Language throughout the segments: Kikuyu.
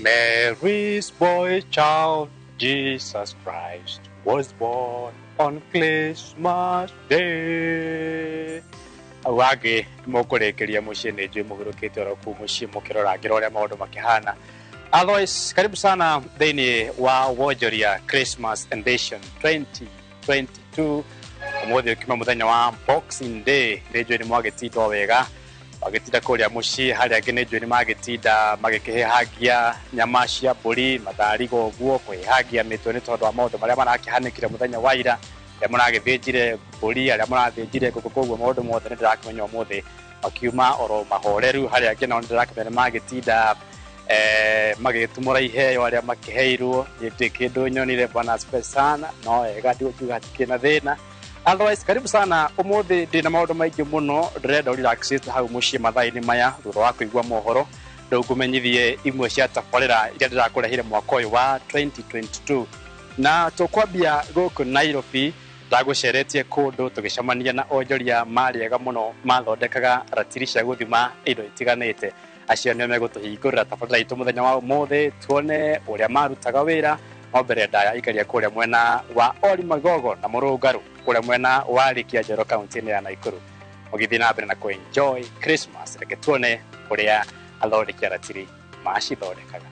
Mary's boy child, Jesus Christ, was born on Christmas Day. Hau hangĩ mũkũrĩkĩria mũciĩ nĩ njũĩ mũhurũkĩte oro kũu mũciĩ mũkĩrorangĩra ũrĩa maũndũ makĩhana. Otherwise, karibu sana thĩinĩ wa Wonjoria Christmas Edition 2022. Ũmũthĩ ũkiuma mũthenya wa Boxing Day, nĩ njũĩ nĩ mwagĩtinda o wega, magĩtinda kũrĩa mũciĩ, harĩa angĩ nĩ njũĩ nĩ magĩtinda magĩkĩhĩhangia nyama cia mbũri, mathariga ũguo, kũhĩhangia mĩtwe nĩ tondũ wa maũndũ marĩa marakĩhanĩkire mũthenya wa ira, arĩa mũragĩthĩnjire mbũri, arĩa mũrathĩnjire ngũkũ, koguo maũndũ mothe nĩ ndĩrakĩmenya ũmũthĩ makiuma oro mahoreru, harĩa angĩ nao nĩ ndĩrakĩmenya nĩ magĩtinda magĩtumũra iheo arĩa makĩheirwo. Niĩ ndirĩ kĩndũ nyonire, bwana asifiwe sana, no wega ndigũkiuga hatikĩrĩ na thĩna. Otherwise, karibu sana. Ũmũthĩ ndĩna maũndũ maingĩ mũno, ndĩrenda ũrelaxĩte hau mũciĩ mathaa-inĩ maya thutha wa kũigua mohoro. Rĩu ngũmenyithie imwe cia tabarĩra iria ndĩrakũrehire mwaka ũyũ wa 2022. Na tũkwambia gũkũ Nairobi, ndagũceretie kũndũ tũgĩcemania na onjoria marĩega mũno mathondekaga ratiri cia gũthima indo itiganĩte. Acio nĩo megũtũhingũrĩra tabarĩra itũ mũthenya wa ũmũthĩ, tuone ũrĩa marutaga wĩra. No mbere ndaya ikaria kũrĩa mwena wa Ori Magogo na Mũrũngarũ, kũrĩa mwena wa Rikia Njoro kaunti-inĩ ya Nakuru, mũgĩthiĩ na mbere na kũ-enjoy Christmas. Reke tuone ũrĩa athondeki a ratiri macithondekaga.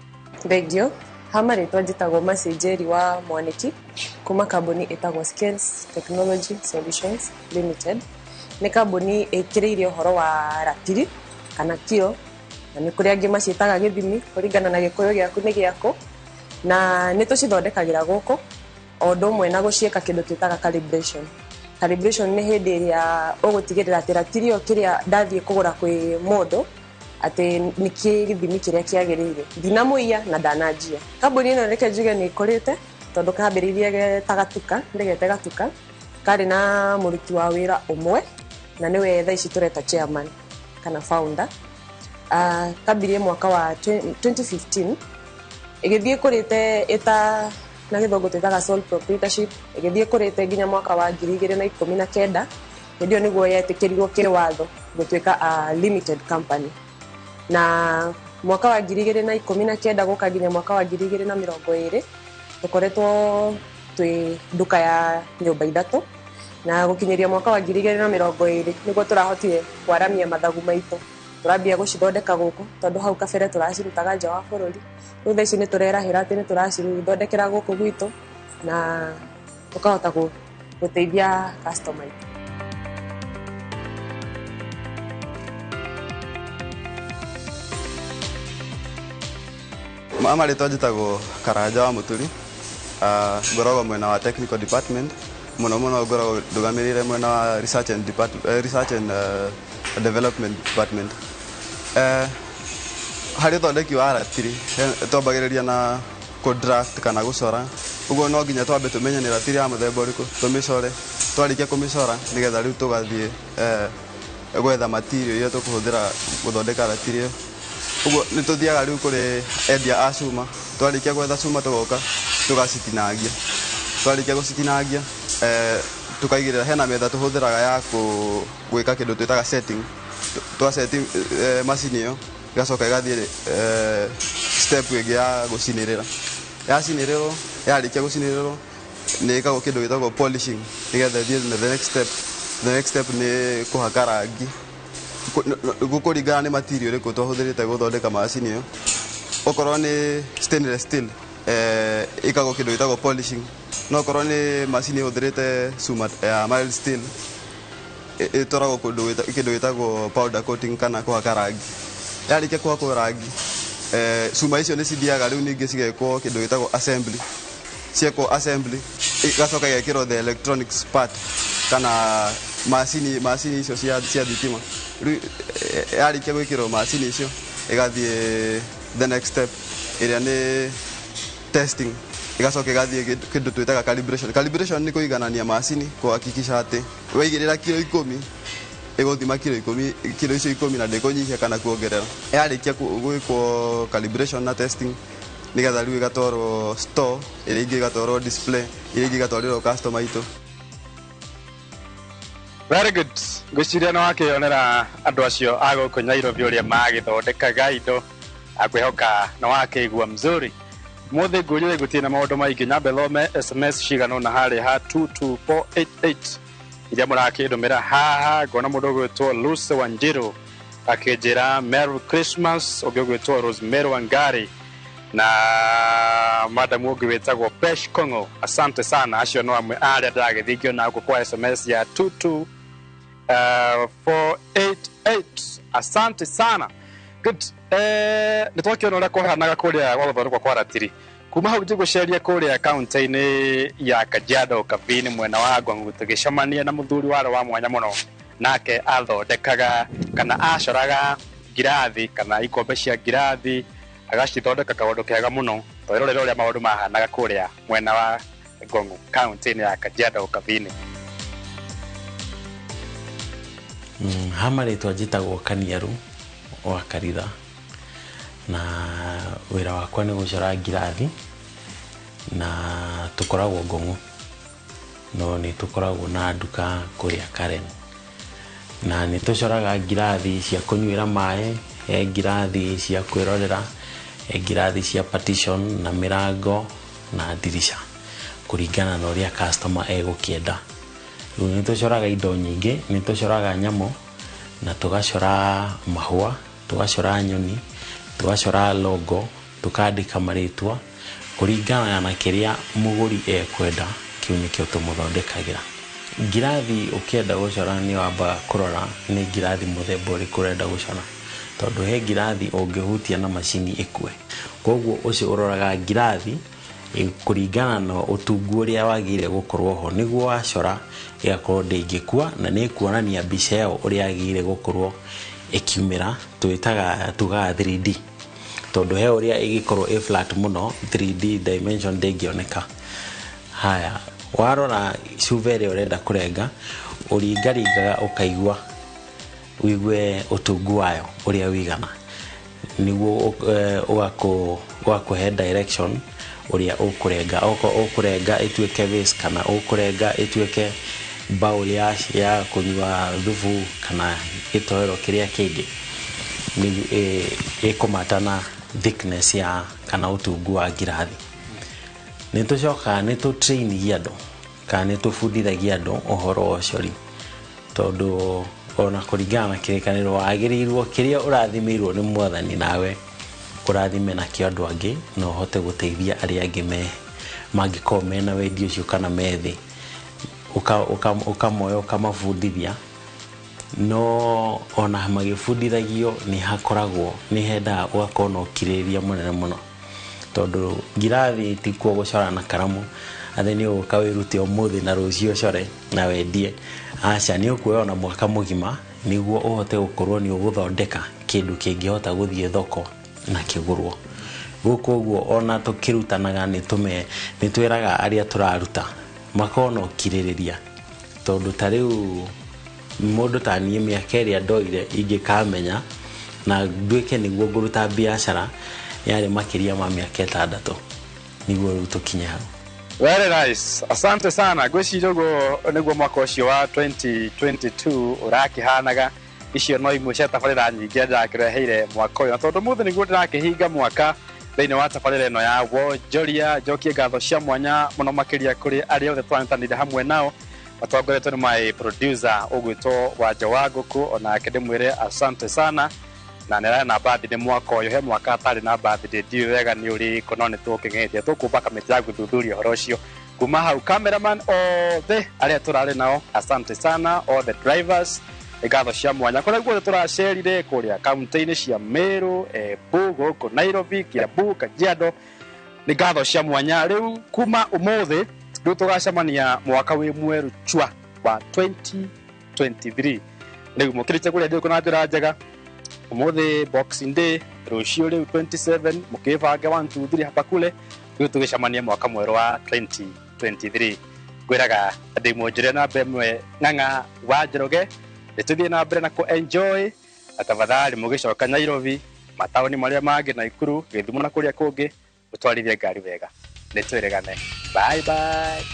Thengio. Ha marĩtwa njĩtagwo Mercy Njeri wa Mwaniki kuma kambuni ĩtagwo Scales Technology Solutions Limited. Nĩ kambuni ĩkĩrĩire ũhoro wa ratiri kana kiro, na nĩ kũrĩ angĩ maciĩtaga gĩthimi kũringana na gĩkũyũ gĩaku nĩ gĩakũ, na nĩ tũcithondekagĩra gũkũ o ũndũ ũmwe na gũciĩka kĩndũ twĩtaga calibration. Calibration nĩ hĩndĩ ĩrĩa ũgũtigĩrĩra atĩ ratiri ĩyo kĩrĩa ndathiĩ kũgũra kwĩ mũndũ atĩ nĩ gĩthimi kĩrĩa kĩagĩrĩire, ndinamũiya na ndananjia. Kambuni ĩno reke njuge nĩ ĩkũrĩte tondũ kambĩrĩirie ta gatuka, ndĩgete gatuka, karĩ na mũruti wa wĩra ũmwe na nĩwe thaa ici tũreta chairman kana founder. Kambirie mwaka wa 2015, ĩgĩthiĩ ĩkũrĩte ĩta na gĩthũngũ twĩtaga sole proprietorship, ĩgĩthiĩ ĩkũrĩte nginya mwaka wa 2019. Hĩndĩ ĩyo nĩguo yetĩkĩrirwo kĩwatho gũtuĩka a limited company, na mwaka wa 2019 gũka nginya mwaka wa 2020 tũkoretwo twĩ nduka ya nyũmba ithatũ, na gũkinyĩria mwaka wa 2020 nĩguo tũrahotire kwaramia mathagu maitũ, tũrambia gũcithondeka gũkũ tondũ hau kabere tũracirutaga nja wa bũrũri. Rĩu thaa ici nĩ tũrerahĩra atĩ nĩ tũracithondekera gũkũ gwitũ na tũkahota gũteithia customer aitũ. Ma marĩtwa njĩtagwo Karanja wa Mũturi, ngoragwo mwena wa technical department, mũno mũno ngoragwo ndũgamĩrĩire mwena wa research and development department. Harĩ ũthondeki wa ratiri, twambagĩrĩria na kũ draft kana gũcora, ũguo no nginya twambe tũmenye nĩ ratiri ya mũthemba ũrĩkũ, tũmĩcore. Twarĩkia kũmĩcora nĩgetha rĩu tũgathiĩ gwetha material iria tũkũhũthĩra gũthondeka ratiri ĩyo. Ũguo nĩ tũthiaga rĩu kũrĩ endia a cuma, twarĩkia gwetha cuma tũgoka tũgacitinangia, twarĩkia gũcitinangia tũkaigĩrĩra hena metha tũhũthĩraga ya gwĩka kĩndũ twĩtaga setting. Twa set macini ĩyo ĩgacoka ĩgathiĩ step ĩngĩ ya gũcinĩrĩra. Yacinĩrĩrwo, yarĩkia gũcinĩrĩrwo nĩ ĩkagwo kĩndũ gĩtagwo polishing nĩgetha ĩthiĩ the next step. The next step nĩ kũhaka rangi gũkũringana nĩ material ĩrĩkũ twahũthĩrĩte gũthondeka macini ĩyo. Okorwo nĩ stainless steel, ĩkagwo kĩndũ gĩtagwo polishing, no okorwo nĩ macini ĩhũthĩrĩte cuma ya mild steel, ĩtwaragwo kũndũ kĩndũ gĩtagwo powder coating kana kũhaka rangi. Yarĩkia kũhakwo rangi, cuma icio nĩ cithiaga rĩu ningĩ cigekwo kĩndũ gĩtagwo assembly. Ciekwo assembly, igacoka igekĩrwo the electronics part kana macini icio cia thitima. Rĩu yarĩkia gwĩkĩrwo macini icio, ĩgathiĩ the next step ĩrĩa nĩ testing, ĩgacoka ĩgathiĩ kĩndũ twĩtaga calibration. Calibration nĩ kũiganania macini, kũhakikisha atĩ waigĩrĩra kiro 10 ĩgũthima kiro 10, kiro icio 10 na ndĩkũnyihia kana kuongerera. Yarĩkia gwĩkwo calibration na testing, nĩgetha rĩu ĩgatwarwo store, ĩrĩa ĩngĩ ĩgatwarwo display, ĩrĩa ĩngĩ ĩgatwarĩrwo customer aitũ. Very good. Ngwĩciria nĩ wakĩonera andũ acio a gũkũ Nairobi ũrĩa magĩthondekaga indo. Akwĩhoka na wakĩigua mzuri. Mũthĩ ngũrire gũtirĩ na maũndũ maingĩ, nyambe thome SMS cigana ũna harĩa ha 22488 iria mũrakĩndũmĩra haha. Ngona mũndũ ũgwĩtwo Lucy Wanjiru akĩnjĩra Merry Christmas, ũngĩ ũgwĩtwo Rosemary Wangari na madamu ũngĩ wĩtagwo Pesh Kongo. Asante sana, acio no amwe arĩa ndĩragĩthiĩ ngĩona gũkũ kwa SMS ya 22488. Asante sana. Good. Nĩ twakĩona ũrĩa kũhanaga kũrĩa gwa gũthondekwo kwa ratiri. Kuma hau njĩgũceria kũrĩa kaunti-inĩ ya Kajiado Kabini mwena wa Ngong'u, tũgĩcemania na mũthuri warĩ wa mwanya mũno, nake athondekaga kana acoraga ngirathi kana ikombe cia ngirathi, agacithondeka kaũndũ kega mũno. Twĩrorere ũrĩa maũndũ mahanaga kũrĩa mwena wa Ngong'u kaunti-inĩ ya Kajiado Kabini. Ha marĩtwa njĩtagwo Kaniaru wa Karitha, na wĩra wakwa nĩ gũcora ngirathi, na tũkoragwo Ngong'u, no nĩ tũkoragwo na nduka kũrĩa Karen, na nĩ tũcoraga ngirathi cia kũnyuĩra maĩ, he ngirathi cia kwĩrorera, he ngirathi cia partition na mĩrango na ndirica, kũringana na ũrĩa customer egũkĩenda. Rĩu nĩ tũcoraga indo nyingĩ, nĩ tũcoraga nyamũ na tũgacora mahũa, tũgacora nyoni, tũgacora logo, tũkandĩka marĩtwa kũringana na kĩrĩa mũgũri ekwenda, kĩu nĩkĩo tũmũthondekagĩra. Ngirathi ũkĩenda gũcora nĩ wambaga kũrora nĩ ngirathi mũthemba ũrĩkũ ũrenda gũcora, tondũ he ngirathi ũngĩhutia na macini ĩkue. Koguo ũcio ũroraga ngirathi kũringana na ũtungu ũrĩa wagĩrĩire gũkorwo ho, nĩguo wacora ĩgakorwo ndĩngĩkua na nĩ ĩkuonania mbica ĩyo ũrĩa yagĩrĩire gũkorwo ĩkiumĩra. Twĩtaga tugaga 3D, tondũ he ũrĩa ĩgĩkorwo ĩ flat mũno, 3D dimension ndĩngĩoneka. Haya, warora cuba ĩrĩa ũrenda kũrenga, ũringaringaga ũkaigua ũigue ũtungu wayo ũrĩa wĩigana, nĩguo ũgakũhe direction ũrĩa ũkũrenga. Okorwo ũkũrenga ĩtuĩke vase, kana ũkũrenga ĩtuĩke bowl ya kũnyua thubu kana gĩtoero kĩrĩa kĩngĩ, ĩkũmata na thickness ya kana ũtungu wa ngirathi. Nĩ tũcokaga nĩ tũ-trainagia andũ kana nĩ tũbundithagia andũ ũhoro wa ũcori, tondũ ona kũringana na kĩrĩkanĩro wagĩrĩirwo kĩrĩa ũrathimĩirwo nĩ mwathani nawe ũrathime nakĩo andũ angĩ, na ũhote gũteithia arĩa angĩ mangĩkorwo mena wendi ũcio kana me thĩ, ũkamoya ũkamabundithia. No ona magĩbundithagio nĩ hakoragwo nĩ hendaga ũgakorwo na ũkirĩrĩria mũnene mũno, tondũ ngirathi ti kuo gũcora na karamu atĩ nĩ ũgũka wĩrute ũmũthĩ na rũciũ ũcore na wendie. Aca, nĩ ũkuoya ona mwaka mũgima nĩguo ũhote gũkorwo nĩ ũgũthondeka kĩndũ kĩngĩhota gũthiĩ thoko na kĩgũrwo. Gũkũ ũguo ona tũkĩrutanaga nĩ twĩraga arĩa tũraruta makorwo na ũkirĩrĩria, tondũ ta rĩu mũndũ ta niĩ mĩaka ĩrĩa ndoire ingĩkamenya na nduĩke nĩguo ngũruta biacara yarĩ makĩria ma mĩaka 6 nĩguo rĩu tũkinye hau. Very nice. Asante sana. Ngwĩciria ũguo nĩguo mwaka ũcio wa 2022 ũrakĩhanaga. Icio no imwe cia tabarĩra nyingĩ ndĩrakĩreheire mwaka ũyũ, na tondũ mũthĩ nĩguo ndĩrakĩhinga mwaka thĩinĩ wa tabarĩra ĩno ya wonjoria, njokie ngatho cia mwanya mũno makĩria kũrĩ arĩa othe twanyitanĩire hamwe nao matongoretio nĩ my producer ũgwĩtwo Wanja wa Ngũkũ, onake ndĩmwĩre asante sana. Na nĩ ararĩ na birthday mwaka ũyũ, he mwaka atarĩ na birthday, ndiũĩ wega nĩ ũrĩkũ, no nĩ tũkĩng'etie tũkũmba kamĩtĩ ya gũthuthuria ũhoro ũcio. Kuma hau cameraman othe arĩa tũrarĩ nao asante sana, all the drivers ngatho cia mwanya kũrĩa guothe tũracerire kũrĩa kaunti-inĩ cia Meru, Embu, gũkũ Nairobi, Kiambu, Kajiado, nĩ ngatho cia mwanya. Rĩu kuma ũmũthĩ rĩu tũgacemania mwaka wĩ mwerũ chua wa 2023. Rĩu mũkĩrĩte kũrĩa ndĩũkũ na njĩra njega ũmũthĩ Boxing Day, rũciũ rĩu 27 mũkĩbange 1 2 3 hapa kule, rĩu tũgĩcemania mwaka mwerũ wa 2023. Ngwĩraga ndĩ mwonjore na ĩmwe Ng'ang'a wa Njoroge, nĩtũthiĩ na mbere na kũ enjoy, na tafadhali mũgĩcoka Nairobi, mataũni marĩa mangĩ, Naikuru, Gĩthumo na kũrĩa kũngĩ, mũtwarithie ngari wega. Nĩtwĩrĩgane. Bye bye.